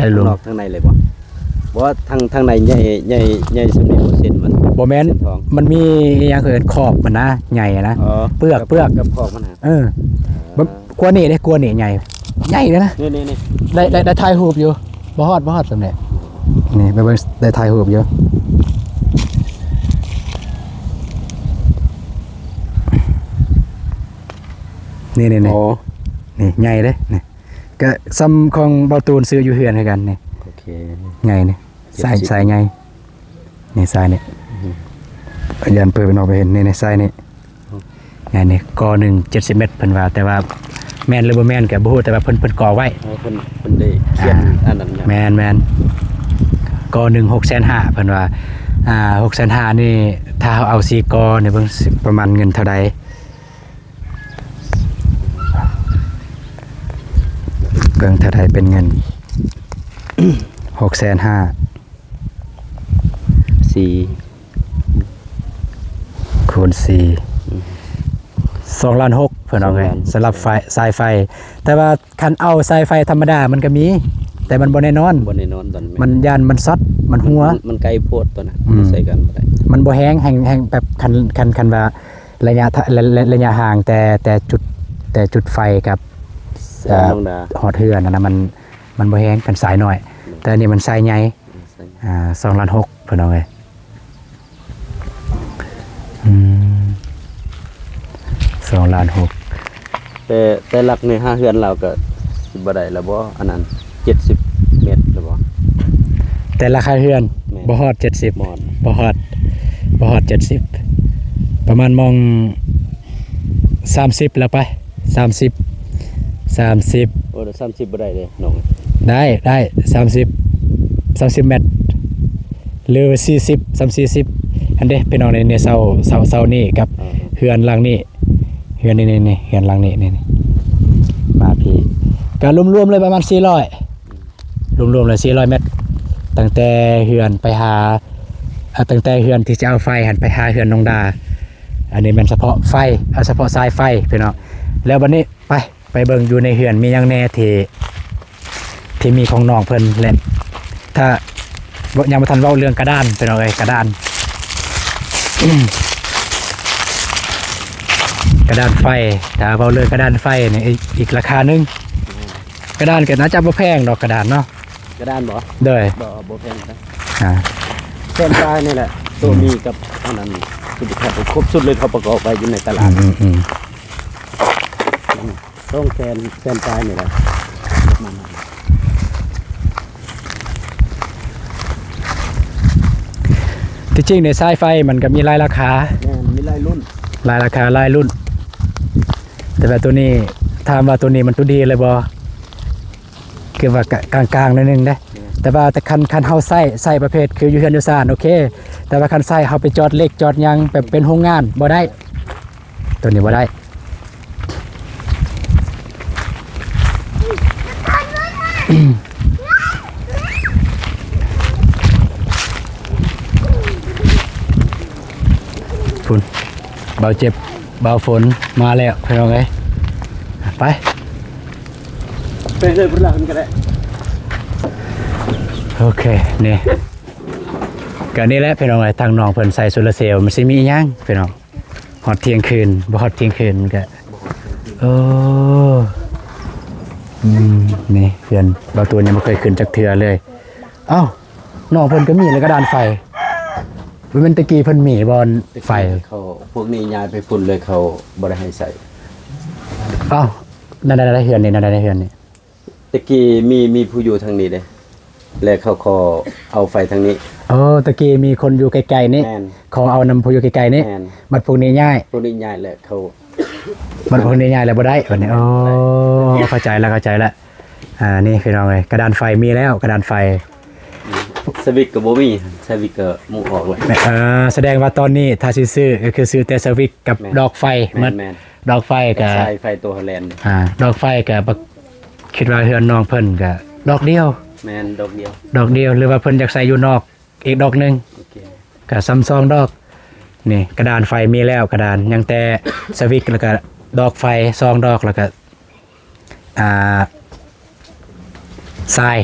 ໄລ່ລວມ ທາງນອກທາງໃນເລີຍບໍ່? ບໍ່ ທາງ ທາງໃນໃຫຍ່ ໃຫຍ່ ໃຫຍ່ສ່ຳນີ້ບໍ່ ເສັ້ນມັນ ບໍ່ແມ່ນ ເສັ້ນທອງ ມັນມີອີ່ຫຍັງເອີ້ນຂອບມັນນະ ໃຫຍ່ນະ ອໍ ເປືອກ ເປືອກ ກັບຂອບມັນນະ ເອີ ອ່າ ກວ່ານີ້ເດ້ ກວ່ານີ້ໃຫຍ່ ໃຫຍ່ເດ້ນະ ນີ້ໆໆ ໄດ້ ໄດ້ ໄດ້ຖ່າຍຮູບຢູ່ ບໍ່ຮອດ ບໍ່ຮອດສ່ຳນີ້ ນີ້ ໄປເບິ່ງ ໄດ້ຖ່າຍຮູບຢູ່ ນີ້ໆໆ ອໍ ນີ້ໃຫຍ່ເດ້ ນີ້ ກະສ່ຳຂອງເບົາຕູນຊື້ຢູ່ເຮືອນຄືກັນນີ້ ໂອເຄ ໃຫຍ່ນີ້ ເຈັດສິບ ສາຍ ສາຍໃຫຍ່ ນີ້ສາຍນີ້ ອືມ ຢ້ານເປີດໄປນອກໄປເຫັນ ນີ້ ນີ້ສາຍນີ້ ອືມ ໃຫຍ່ນີ້ ກໍໜຶ່ງເຈັດສິບແມັດ ເພິ່ນວ່າ ແຕ່ວ່າແມ່ນຫຼືບໍ່ແມ່ນກະບໍ່ຮູ້ ແຕ່ວ່າເພິ່ນ ເພິ່ນກໍໄວ້ ເອີ ເພິ່ນ ເພິ່ນໄດ້ຂຽນ ອ່າ ອັນນັ້ນ ແມ່ນໆ ກໍໜຶ່ງຫົກແສນຫ້າ ເພິ່ນວ່າ ອ່າ ຫົກແສນຫ້ານີ້ ຖ້າເຮົາເອົາສີ່ກໍນີ້ ເບິ່ງຊິປະມານເງິນເທົ່າໃດ? ເບິ່ງເທົ່າໃດເປັນເງິນ ຫົກແສນຫ້າ ສີ່ ຄູນສີ່ ອືມ ສອງລ້ານຫົກ ເພິ່ນເອົາໄງ ສອງລ້ານ ສຳລັບໄຟ ສາຍໄຟ ແຕ່ວ່າຄັນເອົາສາຍໄຟທຳມະດາມັນກໍມີ ແຕ່ມັນບໍ່ແນ່ນອນ ບໍ່ແນ່ນອນຕອນ ມັນຢ້ານມັນຊັອດ ມັນຮົ່ວ ມັນ ມັນໄກໂພດຕອນນັ້ນ ອືມ ໃສ່ກັນບໍ່ໄດ້ ມັນບໍ່ແຮງ ແຮງ ແຮງແບບ ຄັນ ຄັນ ຄັນວ່າ ໄລຍະ ໄລ ໄລ ໄລຍະຫ່າງແຕ່ ແຕ່ຈຸດ ແຕ່ຈຸດໄຟກັບ ເອີ ຮອດເຮືອນຫັ້ນນະ ມັນ ມັນບໍ່ແຮງ ຄັນສາຍນ້ອຍ ອືມ ແຕ່ອັນນີ້ມັນສາຍໃຫຍ່ ອືມ ສາຍໃຫຍ່ ອ່າ ສອງລ້ານຫົກ ເພິ່ນເອົາເລີຍ ອືມ ສອງລ້ານຫົກ ແຕ່ ແຕ່ຫຼັກນີ້ຫາເຮືອນລາວກໍຊິບໍ່ໄດ້ແລ້ວບໍ່ ອັນນັ້ນ ເຈັດສິບແມັດແລ້ວບໍ່? ແຕ່ລະຄາເຮືອນ ແມ່ນ ບໍ່ຮອດເຈັດສິບ ບໍ່ຮອດ ບໍ່ຮອດ ບໍ່ຮອດເຈັດສິບ ປະມານໝ່ອງສາມສິບແລ້ວໄປ ສາມສິບ ສາມສິບ ໂອ້ ສາມສິບບໍ່ໄດ້ເດ້ນ້ອງ ໄດ້ ໄດ້ ສາມສິບ ສາມສິບແມັດ ຫຼືສີ່ສິບ ສາມສີ່ສິບ ຫັ້ນເດ້ພີ່ນ້ອງ ໃນ ໃນເສົາ ເສົາ ເສົານີ້ກັບ ອ່າ ເຮືອນຫຼັງນີ້ ເຮືອນນີ້ ນີ້ ນີ້ ເຮືອນຫຼັງນີ້ ນີ້ ນີ້ ມາພີ້ ກະລວມໆເລີຍປະມານສີ່ຮ້ອຍ ລວມໆແລ້ວສີ່ຮ້ອຍແມັດ ຕັ້ງແຕ່ເຮືອນໄປຫາ ເອີ ຕັ້ງແຕ່ເຮືອນທີ່ຈະເອົາໄຟຫັ້ນໄປຫາເຮືອນນ້ອງດາ ອັນນີ້ແມ່ນສະເພາະໄຟ ເອົາສະເພາະສາຍໄຟພີ່ນ້ອງ ແລ້ວບັດນີ້ໄປ ໄປເບິ່ງຢູ່ໃນເຮືອນມີຫຍັງແດ່ທີ່ ທີ່ມີຂອງນ້ອງເພິ່ນ ແລະ ຖ້າ ຍັງບໍ່ທັນເວົ້າເລື່ອງກະດານພີ່ນ້ອງເອີຍ ກະດານ ກະດານໄຟ ຖ້າເວົ້າເລື່ອງກະດານໄຟນີ້ ອີກ ອີກລາຄາໜຶ່ງ ກະດານກໍໜ້າຈະບໍ່ແພງດອກ ກະດານເນາະ ກະດານບໍ່? ໂດຍ ບໍ່ ບໍ່ແພງປານໃດ ອ່າ ແຜ່ນປາຍນີ້ແຫຼະ ໂຕ ອືມ ມີກັບອັນນັ້ນ ສຸດທ້າຍຄົບສຸດເລີຍ ເຂົາປະກອບໄວ້ຢູ່ໃນຕະຫຼາດ ອືມໆໆ ສອງແຜ່ນ ແຜ່ນປາຍນີ້ແຫຼະ ປະມານນັ້ນ ທີ່ຈິງນີ້ສາຍໄຟມັນກໍມີຫຼາຍລາຄາ ແມ່ນ ມີຫຼາຍລຸ້ນ ຫຼາຍລາຄາ ຫຼາຍລຸ້ນ ແຕ່ວ່າໂຕນີ້ ຖາມວ່າໂຕນີ້ມັນໂຕດີເລີຍບໍ່? ຄືວ່າກະກາງໆໜ້ອຍໜຶ່ງເດ້ ແມ່ນ ແຕ່ວ່າ ແຕ່ຄັນ ຄັນເຮົາໃຊ້ ໃຊ້ປະເພດຄືຢູ່ເຮືອນຢູ່ຊານ ໂອເຄ ແຕ່ວ່າຄັນໃຊ້ເຮົາໄປຈອດເຫຼັກຈອດຫຍັງ ແບບເປັນໂຮງງານ ບໍ່ໄດ້ ໂຕນີ້ບໍ່ໄດ້ ພຸ້ນ ເບົາເຈັບ ເບົາຝົນມາແລ້ວພີ່ນ້ອງເອີຍ ໄປ ໄປເລີຍພຸ້ນລະ ມັນກໍໄດ້ ໂອເຄ ນີ້ ກໍນີ້ແຫຼະພີ່ນ້ອງເອີຍ ທາງນ້ອງເພິ່ນໃສ່ໂຊລາເຊວ ມັນຊິມີອີ່ຫຍັງພີ່ນ້ອງ ຮອດທ່ຽງຄືນ ບໍ່ຮອດທ່ຽງຄືນມັນກະ ໂອ້ ອືມ ນີ້ເຮືອນ ເບົາຕູນຍັງບໍ່ເຄີຍຂຶ້ນຈັກເທື່ອເລີຍ ເອົ້າ ນ້ອງເພິ່ນກໍມີແລ້ວກະດານໄຟ ບໍ່ແມ່ນແຕ່ກີ້ເພິ່ນມີບ່ອນໄຟ ແຕ່ກີ້ເຂົາ ພວກນີ້ຍ້າຍໄປພຸ້ນເລີຍ ເຂົາບໍ່ໄດ້ໃຫ້ໃຊ້ ເອົ້າ ນັ້ນໆ ເຮືອນນີ້ ນັ້ນໆ ເຮືອນນີ້ ແຕ່ກີ້ມີ ມີຜູ້ຢູ່ທາງນີ້ເດ້ ແລະເຂົາຂໍເອົາໄຟທາງນີ້ ເອີ ແຕ່ກີ້ມີຄົນຢູ່ໃກ້ໆນີ້ ແມ່ນ ຂໍເອົານຳຜູ້ຢູ່ໃກ້ໆນີ້ ແມ່ນ ບັດພວກນີ້ຍ້າຍ ພວກນີ້ຍ້າຍແລ້ວເຂົາ ບັດພວກນີ້ຍ້າຍແລ້ວບໍ່ໄດ້ ບັດນີ້ ໂອ້ ເຂົ້າໃຈແລ້ວ ເຂົ້າໃຈແລ້ວ ອ່າ ນີ້ພີ່ນ້ອງເອີຍ ກະດານໄຟມີແລ້ວ ກະດານໄຟ ສະວິດກໍບໍ່ມີ ສະວິດກໍໝູອອກແລ້ວ ເອີ ສະແດງວ່າຕອນນີ້ຖ້າຊິຊື້ກໍຄືຊື້ແຕ່ສະວິດກັບ ແມ່ນ ດອກໄຟ ແມ່ນ ໝົດ ແມ່ນ ດອກໄຟກໍ ສາຍໄຟໂຕເຮົາແລ່ນ ອ່າ ດອກໄຟກໍ ຄິດວ່າເຮືອນນ້ອງເພິ່ນກະດອກດຽວ ແມ່ນ ດອກດຽວ ດອກດຽວ ຫຼືວ່າເພິ່ນຢາກໃສ່ຢູ່ນອກອີກດອກໜຶ່ງ ໂອເຄ ກະສ່ຳສອງດອກ ນີ້ກະດານໄຟມີແລ້ວ ກະດານ ຍັງແຕ່ສະວິດ ແລ້ວກະດອກໄຟສອງດອກ ແລ້ວກະ ອ່າ ຊາຍ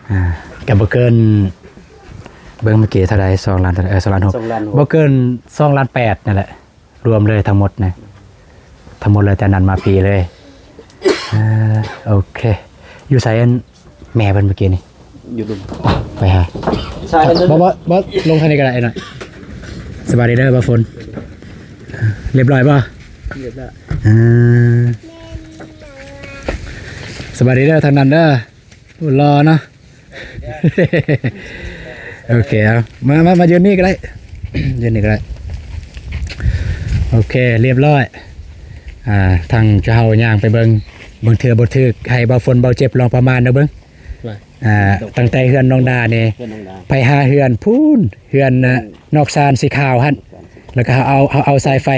ອ່າ ກໍບໍ່ເກີນ ເບິ່ງເມື່ອກີ້ເທົ່າໃດ ສອງລ້ານເທົ່າໃດ ເອີ ສອງລ້ານຫົກ ສອງລ້ານຫົກ ບໍ່ເກີນສອງລ້ານແປດນັ້ນແຫຼະ ລວມເລີຍທັງໝົດນະ ທັງໝົດເລີຍ ແຕ່ນັ້ນມາປີເລີຍ. ເອີ ໂອເຄ ຢູ່ໃສ ອັນ ແມ່ເພິ່ນເມື່ອກີ້ນີ້? ຢູ່ລຸ່ມ ໄປຫາ ໃສ່ ບໍ່ ບໍ່ ບໍ່ ລົງທາງນີ້ກໍໄດ້ອ້າຍນ້ອຍ. ສະບາຍດີເດີບ່າວຝົນ ລຽບຮ້ອຍບໍ່? ລຽບຮ້ອຍ. ເອີ ສະບາຍດີເດີທາງນັ້ນເດີ. ໂອ້ ຫຼໍ່ເນາະ. ໂອເຄ ເອົາ ມາ ມາ ມາຢືນນີ້ກໍໄດ້ ຢືນນີ້ກໍໄດ້. ໂອເຄ ລຽບຮ້ອຍ. ອ່າ ທາງເຮົາຍ່າງໄປເບິ່ງ ບາງເທື່ອບໍ່ຖືກ ໃຫ້ບ່າວຝົນ ບ່າວເຈັບລອງປະມານເດີເບິ່ງ. ອ່າ ຕັ້ງແຕ່ເຮືອນນ້ອງດານີ້ ເຮືອນນ້ອງດາ ໄປຫາເຮືອນພຸ້ນ ເຮືອນນະ ນອກຊານສີຂາວຫັ້ນ ແລ້ວກໍເຮົາເອົາ ເຮົາເອົາສາຍໄຟ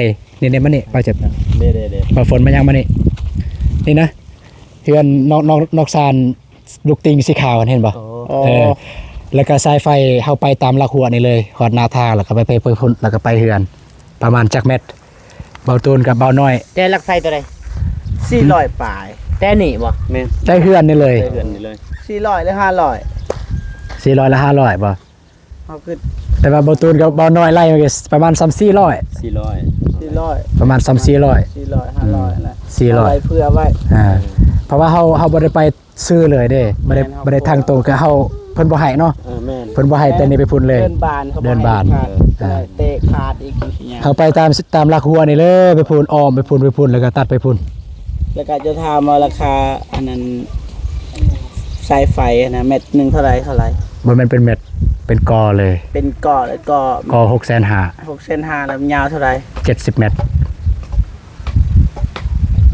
ນີ້ໆ ມານີ້ ບ່າວເຈັບ ເດ້ໆໆ ບ່າວຝົນ ມາຍັງມານີ້ ນີ້ນະ ເຮືອນນອກ ນອກ ນອກຊານ ລູກຕິ່ງສີຂາວຫັ້ນ ເຫັນບໍ່? ອໍ ເອີ ແລ້ວກໍສາຍໄຟເຮົາໄປຕາມຫຼັກຮົ້ວນີ້ເລີຍ ຮອດໜ້າທາງ ແລ້ວກໍໄປ ໄປ ໄປພຸ້ນ ແລ້ວກໍໄປເຮືອນ ປະມານຈັກແມັດ? ບ່າວຕູນກັບບ່າວນ້ອຍ ແຕ່ຫຼັກໄຟຕົວໃດ? ສີ່ຮ້ອຍປາຍ ແຕ່ນີ້ບໍ່? ແມ່ນ ແຕ່ເຮືອນນີ້ເລີຍ ແຕ່ເຮືອນນີ້ເລີຍ ສີ່ຮ້ອຍ ຫຼື ຫ້າຮ້ອຍ? ສີ່ຮ້ອຍ ຫຼື ຫ້າຮ້ອຍບໍ່? ເຮົາຄິດ ແຕ່ວ່າບ່າວຕູນກັບບ່າວນ້ອຍໄລ່ມັນກໍປະມານສາມສີ່ຮ້ອຍ ສີ່ຮ້ອຍ ສີ່ຮ້ອຍ ປະມານສາມສີ່ຮ້ອຍ ສີ່ຮ້ອຍ ຫ້າຮ້ອຍ ອືມ ນະ ສີ່ຮ້ອຍ ເຮົາໄລ່ເຜື່ອໄວ້ ອ່າ ເພາະວ່າເຮົາ ເຮົາບໍ່ໄດ້ໄປ ຊື້ເລີຍເດ້ ບໍ່ໄດ້ ແມ່ນ ບໍ່ໄດ້ທາງຕົງ ຄືເຮົາ ເພິ່ນບໍ່ໃຫ້ເນາະ ເອີ ແມ່ນ ເພິ່ນບໍ່ໃຫ້ ແຕ່ນີ້ໄປພຸ້ນເລີຍ ເດີ່ນບ້ານ ເດີ່ນບ້ານ ເອີ ເອີ ແຕ່ຂາດອີກ ເຮົາໄປຕາມ ຕາມຫຼັກຮົ້ວນີ້ເລີຍ ໄປພຸ້ນ ອ້ອມໄປພຸ້ນ ໄປພຸ້ນ ແລ້ວກໍຕັດໄປພຸ້ນ ແລ້ວກໍຈະຖາມວ່າລາຄາອັນນັ້ນ ສາຍໄຟນະ ແມັດໜຶ່ງເທົ່າໃດ ເທົ່າໃດ? ບໍ່ແມ່ນເປັນແມັດ ເປັນກໍເລີຍ ເປັນກໍ ແລ້ວກໍ ກໍຫົກແສນຫ້າ ຫົກແສນຫ້າ ແລ້ວຍາວເທົ່າໃດ? ເຈັດສິບແມັດ.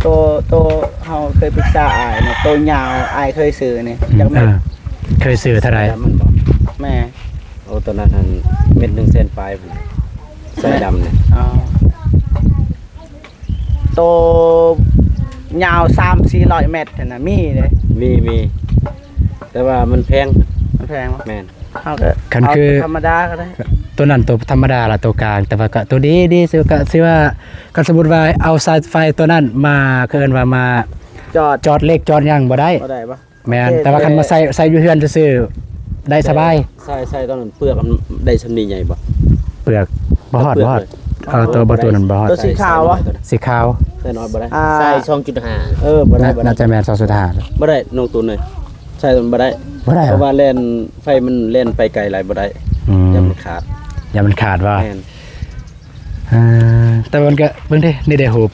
ໂຕ ໂຕເຮົາເຄີຍປຶກສາອ້າຍນະ ໂຕຍາວອ້າຍເຄີຍຊື້ນີ້ ອືມ ຈັກແມັດ? ເອີ ເຄີຍຊື້ເທົ່າໃດ? ແມ່ນບໍ່? ແມ່ນ ໂອ້ ໂຕນັ້ນຫັ້ນແມັດໜຶ່ງແສນປາຍພຸ້ນ ສາຍດຳນີ້ ອໍ ໂຕຍາວສາມສີ່ຮ້ອຍແມັດຫັ້ນນະ ມີເດ້ ມີ ມີ ແຕ່ວ່າມັນແພງ ມັນແພງບໍ່? ແມ່ນ. ເຮົາກໍ ຄັນຄື ເອົາໂຕທຳມະດາກໍໄດ້ ໂຕນັ້ນໂຕທຳມະດາລະ ໂຕກາງ ແຕ່ວ່າກໍໂຕດີ ດີ ຄືກໍຄືວ່າ ຄັນສົມມຸດວ່າເອົາສາຍໄຟໂຕນັ້ນມາ ເຂົາເອີ້ນວ່າມາຈອດ ຈອດເຫຼັກຈອດຫຍັງບໍ່ໄດ້ ບໍ່ໄດ້ບໍ່? ແມ່ນ ໂອເຄ ແຕ່ວ່າຄັນມາໃສ່ ແຕ່ ໃສ່ຢູ່ເຮືອນຊື່ໆ ໄດ້ສະບາຍ ໃສ່ ໃສ່ຕອນນັ້ນເປືອກມັນໄດ້ສ່ຳນີ້ໃຫຍ່ບໍ່? ເປືອກບໍ່ຮອດ ບໍ່ຮອດ ເອີ ໂຕ ບໍ່ ໂຕນັ້ນບໍ່ຮອດ ໂຕສີຂາວບໍ່? ສີຂາວ ໃສ່ໜ້ອຍບໍ່ໄດ້ ອ່າ ໃສ່ສອງຈຸດຫ້າ ເອີ ບໍ່ໄດ້ ບໍ່ໄດ້ ໜ້າຈະແມ່ນສອງຈຸດຫ້າ ບໍ່ໄດ້ນ້ອງຕູນເອີຍ. ໃສ່ມັນບໍ່ໄດ້ ບໍ່ໄດ້ ເພາະວ່າແລ່ນ ໄຟມັນແລ່ນໄປໄກຫຼາຍບໍ່ໄດ້ ອືມ ຢ້ານມັນຂາດ ຢ້ານມັນຂາດວ່າ ແມ່ນ ອ່າ ແຕ່ມັນກໍເບິ່ງເດ້ ນີ້ໄດ້ຮູບ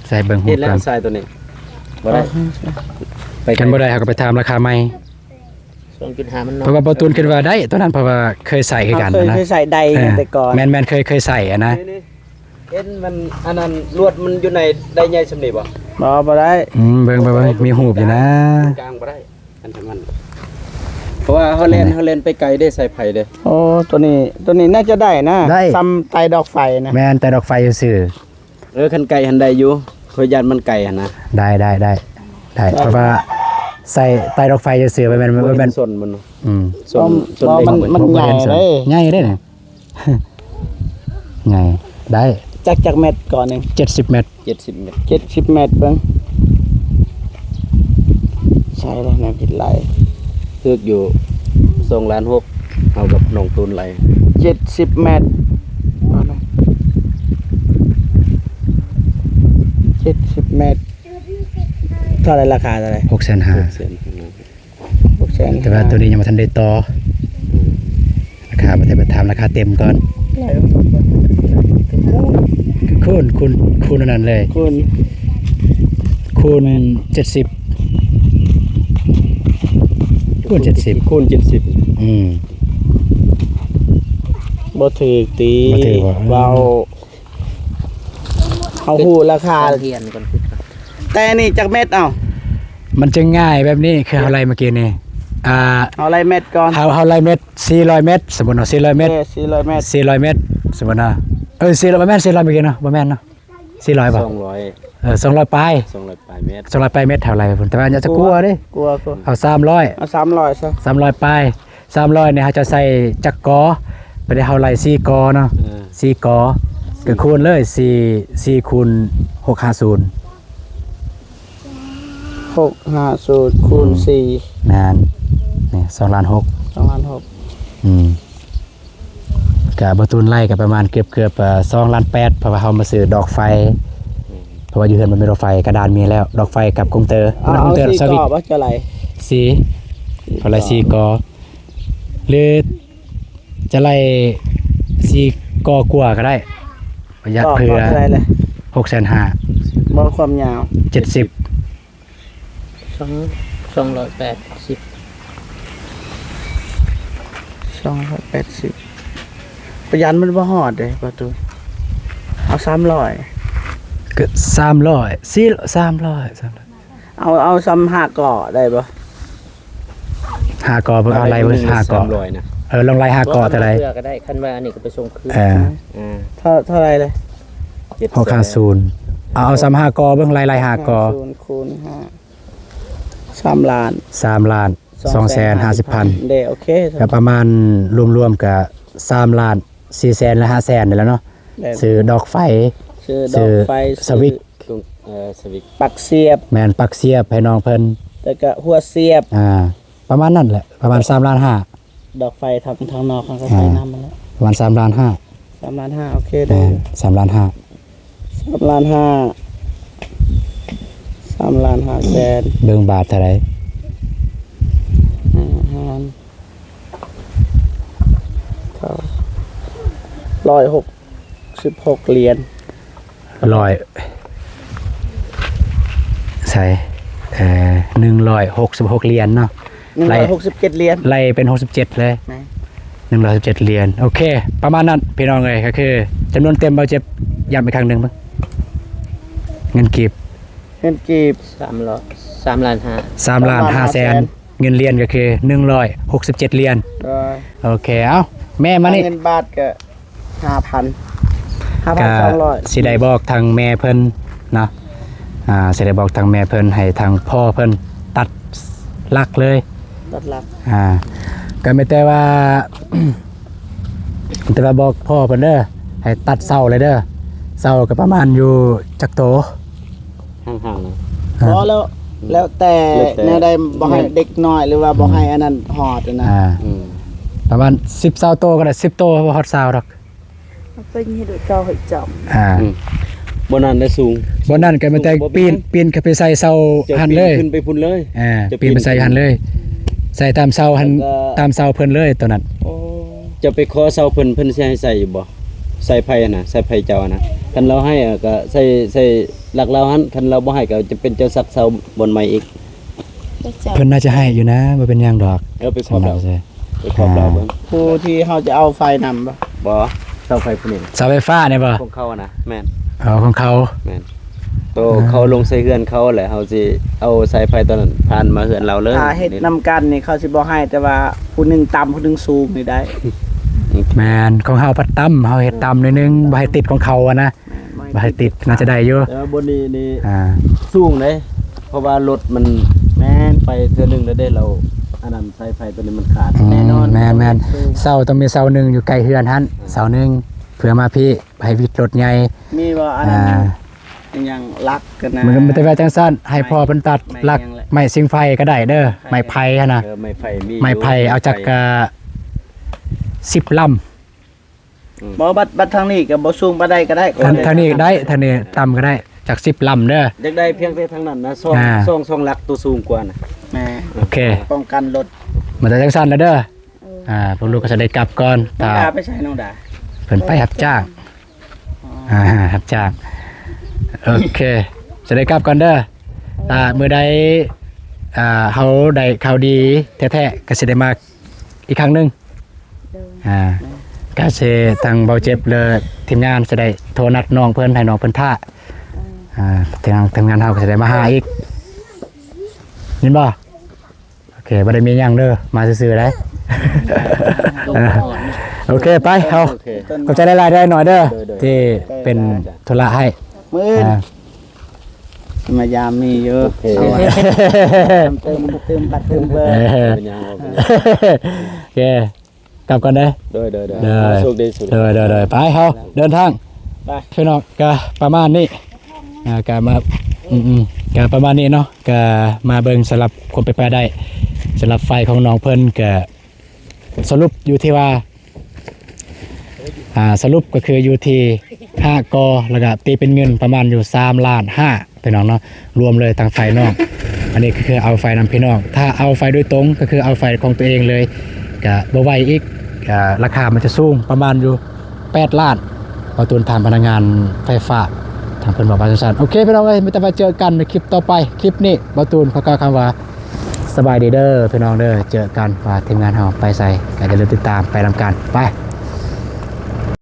ໃສ່ເບິ່ງຮູບ ເຮັດແລ້ວກັນ ໃສ່ຕົວນີ້ບໍ່ໄດ້ ເອີ ໄປໄກ ຄັນບໍ່ໄດ້ເຮົາກໍໄປຖາມລາຄາໃໝ່ ສອງຈຸດຫ້າ ມັນເນາະ ເພາະວ່າບ່າວຕູນຄິດວ່າໄດ້ຕົວນັ້ນ ເພາະວ່າເຄີຍໃສ່ຄືກັນນະ ເຮົາເຄີຍ ເຄີຍໃສ່ໄດ້ ເອີ ແຕ່ກ່ອນ ແມ່ນໆ ເຄີຍ ເຄີຍໃສ່ຫັ້ນນະ ນີ້ ນີ້ ເຫັນມັນອັນນັ້ນ ລວດມັນຢູ່ໃນ ໄດ້ໃຫຍ່ສ່ຳນີ້ບໍ່? ບໍ່ ບໍ່ໄດ້. ອືມ ເບິ່ງ ເບິ່ງ ເບິ່ງ ມີຮູບຢູ່ນະ ກາງບໍ່ໄດ້ ອັນນັ້ນ ເພາະວ່າເຮົາແລ່ນ ແມ່ນ ເຮົາແລ່ນໄປໄກເດ້ ສາຍໄຟເດ້. ໂອ້ ຕົວນີ້ ຕົວນີ້ໜ້າຈະໄດ້ນະ ໄດ້ ສ່ຳໄຕດອກໄຟນະ ແມ່ນ ໄຕດອກໄຟຊື່ໆ. ເອີ ຄັນໄກຫັ້ນໄດ້ຢູ່ ຂ້ອຍຢ້ານມັນໄກຫັ້ນນະ. ໄດ້ ໄດ້ ໄດ້ ໄດ້ ເພາະວ່າໃສ່ໄຕດອກໄຟຊື່ໆ ບໍ່ແມ່ນ ບໍ່ແມ່ນ ບໍ່ເຫັນສົ້ນມັນເນາະ ອືມ ສົ້ນ ເພາະ ສົ້ນ ເພາະມັນ ເຫຼັກ ມັນ ມັນ ບໍ່ ບໍ່ ໃຫຍ່ ເຫັນສົ້ນ ເດ້ ໃຫຍ່ເດ້ນີ້ ໃຫຍ່ ໄດ້ ຈັກ ຈັກແມັດກ່ອນນີ້? ເຈັດສິບແມັດ ເຈັດສິບແມັດ ເຈັດສິບແມັດ ເບິ່ງ ໃສ່ແລ້ວແນວຄິດໄລ່ ຖືກຢູ່ສອງລ້ານຫົກ ເຮົາກັບນ້ອງຕູນໄລ່ ເຈັດສິບແມັດ ເຈັດສິບແມັດ ເທົ່າໃດ ລາຄາເທົ່າໃດ? ຫົກແສນຫ້າ ຫົກແສນຫ້າ ຫົກແສນຫ້າ ແຕ່ວ່າຕົວນີ້ຍັງບໍ່ທັນໄດ້ຕໍ່ ອືມ ລາຄາ ບໍ່ໄດ້ໄປຖາມລາຄາເຕັມກ່ອນ ຫຼາຍ ຄູນ ຄູນ ຄູນອັນນັ້ນເລີຍ ຄູນ ຄູນເຈັດສິບ ຄູນເຈັດສິບ ຄູນເຈັດສິບ ອືມ ບໍ່ຖືກຕິ ບໍ່ຖືກບໍ່? ເວົ້າ ເຮົາຮູ້ລາຄາ ຮຽນກ່ອນ ແຕ່ນີ້ຈັກແມັດເອົາ? ມັນຈະງ່າຍແບບນີ້ ຄືເຮົາໄລ່ເມື່ອກີ້ນີ້ ອ່າ ເຮົາໄລ່ແມັດກ່ອນ ເຮົາ ເຮົາໄລ່ແມັດ ສີ່ຮ້ອຍແມັດ ສົມມຸດເນາະ ສີ່ຮ້ອຍແມັດ ເອີ ສີ່ຮ້ອຍແມັດ ສີ່ຮ້ອຍແມັດ ສົມມຸດເນາະ ເອີ ສີ່ຮ້ອຍ ປະມານສີ່ຮ້ອຍເມື່ອກີ້ເນາະ ບໍ່ແມ່ນເນາະ ສີ່ຮ້ອຍບໍ່? ສອງຮ້ອຍ ເອີ ສອງຮ້ອຍປາຍ ສອງຮ້ອຍປາຍແມັດ ສອງຮ້ອຍປາຍແມັດ ເຮົາໄລ່ພຸ້ນ ແຕ່ວ່າຢາກຈະ ໂອ້ຍ ກົວເດ້ ກົວ ກົວ ເອົາສາມຮ້ອຍ ເອົາສາມຮ້ອຍຊະ ສາມຮ້ອຍປາຍ ສາມຮ້ອຍນີ້ເຮົາຈະໃສ່ຈັກກໍ ບັດນີ້ເຮົາໄລ່ສີ່ກໍເນາະ ເອີ ສີ່ກໍ ກໍຄູນເລີຍ ສີ່ ສີ່ຄູນຫົກຫ້າສູນ ຫົກຫ້າສູນ ຄູນສີ່ ແມ່ນ ນີ້ສອງລ້ານຫົກ ສອງລ້ານຫົກ ອືມ ກະບໍ່ຕູນໄລ່ກະປະມານເກືອບໆ ເອີ ສອງລ້ານແປດ ເພາະວ່າເຮົາມາຊື້ດອກໄຟ ເພາະວ່າຢູ່ເຮືອນບໍ່ມີດອກໄຟ ກະດານມີແລ້ວ ດອກໄຟກັບກົງເຕີ ເອົາ ກົງເຕີ ເອົາ ສະວິດ ສີ່ກໍບໍ່ ຈະໄລ່ ສີ່ ເທົ່າໃດສີ່ກໍ ຫຼືຈະໄລ່ສີ່ກໍກວ່າກໍໄດ້ ປະຢັດ ກໍ ເພື່ອ ກໍເທົ່າໃດລະ ຫົກແສນຫ້າ ບໍ່ ຄວາມຍາວ ເຈັດສິບ ສອງ ສອງຮ້ອຍແປດສິບ ສອງຮ້ອຍແປດສິບ ປະຢັດມັນບໍ່ຮອດເດ້ປະຕູ ເອົາສາມຮ້ອຍ ກໍສາມຮ້ອຍ ສີ່ ສາມຮ້ອຍ ສາມຮ້ອຍ ເອົາ ເອົາສ່ຳຫ້າກໍໄດ້ບໍ່? ຫ້າກໍ ເບິ່ງເອົາໄລ່ເບິ່ງຫ້າກໍ ສາມຮ້ອຍນະ ເອີ ລອງໄລ່ຫ້າກໍເທົ່າໃດ ເທື່ອກໍໄດ້ ຄັນວ່າອັນນີ້ກໍໄປສົ່ງຄືນ ເອີ ເອີ ເທົ່າ ເທົ່າໃດເລີຍ? ຫົກຫ້າສູນ ເອົາ ເອົາສ່ຳຫ້າກໍເບິ່ງ ໄລ່ ໄລ່ຫ້າກໍ ຫົກຫ້າສູນ ຄູນຫ້າ ສາມລ້ານ ສາມລ້ານ ສອງແສນຫ້າສິບພັນ ເດ້ ໂອເຄ ກໍປະມານລວມໆ ກໍສາມລ້ານສີ່ແສນ ຫຼື ຫ້າແສນນີ້ແຫຼະເນາະ ແມ່ນ ຊື້ດອກໄຟ ຊື້ດອກໄຟ ຊື້ສະວິດ ເອີ ສະວິດ ປັກສຽບ ແມ່ນ ປັກສຽບໃຫ້ນ້ອງເພິ່ນ ແລ້ວກະຫົວສຽບ ອ່າ ປະມານນັ້ນແຫຼະ ປະມານສາມລ້ານຫ້າ ດອກໄຟທາງ ທາງນອກເຂົາກໍໃສ່ນຳຫັ້ນແຫຼະ ປະມານສາມລ້ານຫ້າ ສາມລ້ານຫ້າ ໂອເຄ ໄດ້ ແມ່ນ ສາມລ້ານຫ້າ ສາມລ້ານຫ້າ ສາມລ້ານຫ້າແສນ ເບິ່ງບາດເທົ່າໃດ ຫ້າ ຫານ ເກົ້າ ຮ້ອຍຫົກສິບຫົກຫຼຽນ ຮ້ອຍ ໃສ່ ເອີ ໜຶ່ງຮ້ອຍຫົກສິບຫົກຫຼຽນເນາະ ໜຶ່ງຮ້ອຍຫົກສິບເຈັດຫຼຽນ ໄລ່ເປັນຫົກສິບເຈັດເລີຍ ແມ່ນ ໜຶ່ງຮ້ອຍຫົກສິບເຈັດຫຼຽນ ໂອເຄ ປະມານນັ້ນພີ່ນ້ອງເອີຍ ກໍຄືຈຳນວນເຕັມ ເບົາເຈັບ ຢ້ຳອີກຄັ້ງໜຶ່ງເບິ່ງ ເງິນກີບ ເງິນກີບ ສາມລ້ານ ສາມລ້ານຫ້າ ສາມລ້ານຫ້າແສນ ສາມລ້ານຫ້າແສນ ເງິນຫຼຽນກໍຄືໜຶ່ງຮ້ອຍຫົກສິບເຈັດຫຼຽນ ໂດຍ ໂອເຄ ເອົາ ແມ່ມານີ້ ເງິນບາດກໍຫ້າພັນ ຫ້າພັນສອງຮ້ອຍ ກໍຊິໄດ້ບອກທາງແມ່ເພິ່ນເນາະ ອ່າ ຊິໄດ້ບອກທາງແມ່ເພິ່ນ ໃຫ້ທາງພໍ່ເພິ່ນຕັດຫຼັກເລີຍ ຕັດຫຼັກ ອ່າ ກໍມີແຕ່ວ່າ ແຕ່ວ່າບອກພໍ່ເພິ່ນເດີ ໃຫ້ຕັດເສົາເລີຍເດີ ເສົາກໍປະມານຢູ່ຈັກໂຕ? ຫ່າງໆ ນະ ອ່າ ບໍ່ແລ້ວ ແລ້ວແຕ່ ແລ້ວແຕ່ ແນວໃດ ບໍ່ໃຫ້ເດັກນ້ອຍ ຫຼືວ່າບໍ່ໃຫ້ ອືມ ອັນນັ້ນຮອດນະ ອ່າ ອືມ ປະມານສິບ ຊາວໂຕກໍໄດ້ ສິບໂຕບໍ່ຮອດຊາວດອກ ເປັນເຮັດເຂົາເຮັດຈຳ ອ່າ ອືມ ບ່ອນນັ້ນແຫຼະສູງ ບ່ອນນັ້ນກໍມີແຕ່ ສູງບໍ່ເປັນຫຍັງ ປີນ ປີນຂຶ້ນໄປໃສ່ເສົາຫັ້ນເລີຍ ເຈົ້າປີນຂຶ້ນໄປພຸ້ນເລີຍ ອ່າ ເຈົ້າປີນ ປີນໄປໃສ່ຫັ້ນເລີຍ ໃສ່ຕາມເສົາຫັ້ນ ແລ້ວກໍ ຕາມເສົາເພິ່ນເລີຍໂຕນັ້ນ ໂອ້ ເຈົ້າໄປຂໍເສົາເພິ່ນ ເພິ່ນຊິໃຫ້ໃສ່ຢູ່ບໍ່? ສາຍໄຟຫັ້ນນະ ສາຍໄຟເຈົ້າຫັ້ນນະ ຄັນລາວໃຫ້ ເອີ ກໍໃສ່ ໃສ່ຫຼັກລາວຫັ້ນ ຄັນລາວບໍ່ໃຫ້ ກໍຈະເປັນເຈົ້າສັກເສົາບ່ອນໃໝ່ອີກ ເພິ່ນໜ້າຈະໃຫ້ຢູ່ນະ ບໍ່ເປັນຫຍັງດອກ ເອີ ໄປຂອບລາວ ໄປຂອບລາວເບິ່ງ ຜູ້ທີ່ເຮົາຈະເອົາໄຟນຳບໍ່? ບໍ່ ເສົາໄຟຜູ້ນີ້ ເສົາໄຟຟ້ານີ້ບໍ່? ຂອງເຂົານະ ແມ່ນ ອໍ ຂອງເຂົາ ແມ່ນ ໂຕເຂົາລົງໃສ່ເຮືອນເຂົາແຫຼະ ເຮົາຊິເອົາສາຍໄຟຕອນນັ້ນຜ່ານມາເຮືອນລາວເລີຍ ຖ້າເຮັດນຳກັນນີ້ ເຂົາຊິບໍ່ໃຫ້ ແຕ່ວ່າຜູ້ໜຶ່ງຕ່ຳ ຜູ້ໜຶ່ງສູງນີ້ໄດ້ ແມ່ນ ຂອງເຮົາພັດຕ່ຳ ເຮົາເຮັດຕ່ຳໜ້ອຍໜຶ່ງ ບໍ່ໃຫ້ຕິດຂອງເຂົາຫັ້ນນະ ແມ່ນ ບໍ່ໃຫ້ຕິດ ໜ້າຈະໄດ້ຢູ່ ແຕ່ວ່າບ່ອນນີ້ນີ້ ອ່າ ສູງເດ້ ເພາະວ່າລົດມັນ ແມ່ນ ໄປເທື່ອໜຶ່ງແລ້ວເດ້ ແລ້ວອັນນັ້ນ ສາຍໄຟຕົວນີ້ມັນຂາດ ອືມ ແນ່ນອນ ແມ່ນໆ ສູງ ເສົາຕ້ອງມີເສົາໜຶ່ງຢູ່ໃກ້ເຮືອນຫັ້ນ ເສົາໜຶ່ງ ເພື່ອມາພີ້ ໃຫ້ວິດລົດໃຫຍ່ ມີບໍ່ອັນນັ້ນ ອ່າ ອີຫຍັງຫຼັກກັນນະ ມັນ ມັນແຕ່ວ່າຈັ່ງຊັ້ນ ໃຫ້ພໍ່ເພິ່ນຕັດຫຼັກ ໄມ້ຫຍັງແຫຼະ ໄມ້ຊິງໄຟກໍໄດ້ເດີ ໄມ້ໄຜ່ຫັ້ນນະ ເອີ ໄມ້ໄຜ່ມີຢູ່ ໄມ້ໄຜ່ເອົາຈັກ ເອີ ສິບລຳ ອືມ ບໍ່ ບັດ ບັດທາງນີ້ກໍບໍ່ສູງປານໃດກໍໄດ້ ທາງ ທາງນີ້ໄດ້ ທາງນີ້ຕ່ຳກໍໄດ້ ຈັກສິບລຳເດີ ຢາກໄດ້ພຽງແຕ່ທາງນັ້ນນະ ສອງ ອ່າ ສອງ ສອງຫຼັກ ໂຕສູງກວ່ານະ ແມ່ນ ໂອເຄ ປ້ອງກັນລົດ ມັນແຕ່ຈັ່ງຊັ້ນລະເດີ ເອີ ອ່າ ພວກລູກກໍຈະໄດ້ກັບກ່ອນ ນ້ອງດາໄປໃສ ນ້ອງດາ? ເພິ່ນໄປຮັບຈ້າງ ອໍ ອ່າ ຮັບຈ້າງ ໂອເຄ ຈະໄດ້ກັບກ່ອນເດີ ຖ້າມື້ໃດ ອ່າ ເຮົາໄດ້ຂ່າວດີແທ້ໆ ກໍຊິໄດ້ມາອີກຄັ້ງໜຶ່ງ ໂດຍ ອ່າ ກໍຊິທາງເບົາເຈັບ ແລະ ທີມງານຈະໄດ້ໂທນັດນ້ອງເພິ່ນ ໃຫ້ນ້ອງເພິ່ນຖ້າ ອ່າ ທາງ ທາງທີມງານເຮົາກໍຈະໄດ້ມາຫາອີກ ຍິນບໍ່? ໂອເຄ ບໍ່ໄດ້ມີຫຍັງເດີ ມາຊື່ໆ ໄດ໋ ໂອເຄ ໄປເຮົາ ໂອເຄ ຂອບໃຈຫຼາຍໆ ເດີ ນ້ອຍເດີ ໂດຍໆ ທີ່ເປັນທຸລະໃຫ້ ມື້ອື່ນ ອ່າ ມາຢາມນີ້ຢູ່ ໂອເຄ ເອົາ ຕື່ມ ຕື່ມບັດ ຕື່ມເບີ ເອີ ເປັນຫຍັງ ໂອເຄ ກັບກ່ອນເດີ ໂດຍໆໆ ໂດຍ ໂຊກດີ ໂຊກດີ ໂດຍໆໆ ໄປເຮົາເດີນທາງ ໄປ ພີ່ນ້ອງ ກະປະມານນີ້ ອ່າ ກະມາ ອືມໆ ກະປະມານນີ້ເນາະ ກະມາເບິ່ງສຳລັບຄວາມເປັນໄປໄດ້ ສຳລັບໄຟຂອງນ້ອງເພິ່ນ ກະ ສະຫຼຸບຢູ່ທີ່ວ່າ ອ່າ ສະຫຼຸບກໍຄືຢູ່ທີ່ຫ້າກໍ ແລ້ວກໍຕີເປັນເງິນປະມານຢູ່ສາມລ້ານຫ້າ ພີ່ນ້ອງເນາະ ລວມເລີຍທັງໄຟນອກ. ອັນນີ້ກໍຄືເອົາໄຟນຳພີ່ນ້ອງ ຖ້າເອົາໄຟໂດຍຕົງ ກໍຄືເອົາໄຟຂອງຕົວເອງເລີຍ ກໍບໍ່ໄຫວອີກ ອ່າ ລາຄາມັນຈະສູງປະມານຢູ່ແປດລ້ານ. ບ່າວຕູນຖາມພະນັກງານໄຟຟ້າ ທາງເພິ່ນບອກວ່າຈັ່ງຊັ້ນ. ໂອເຄ ພີ່ນ້ອງເອີຍ ມີແຕ່ວ່າເຈີກັນໃນຄລິບຕໍ່ໄປ. ຄລິບນີ້ບ່າວຕູນຂໍກ່າວຄຳວ່າ ສະບາຍດີເດີພີ່ນ້ອງເດີ ເຈີກັນວ່າທີມງານເຮົາໄປໃສ ກໍຢ່າລືມຕິດຕາມໄປນຳກັນ ໄປ.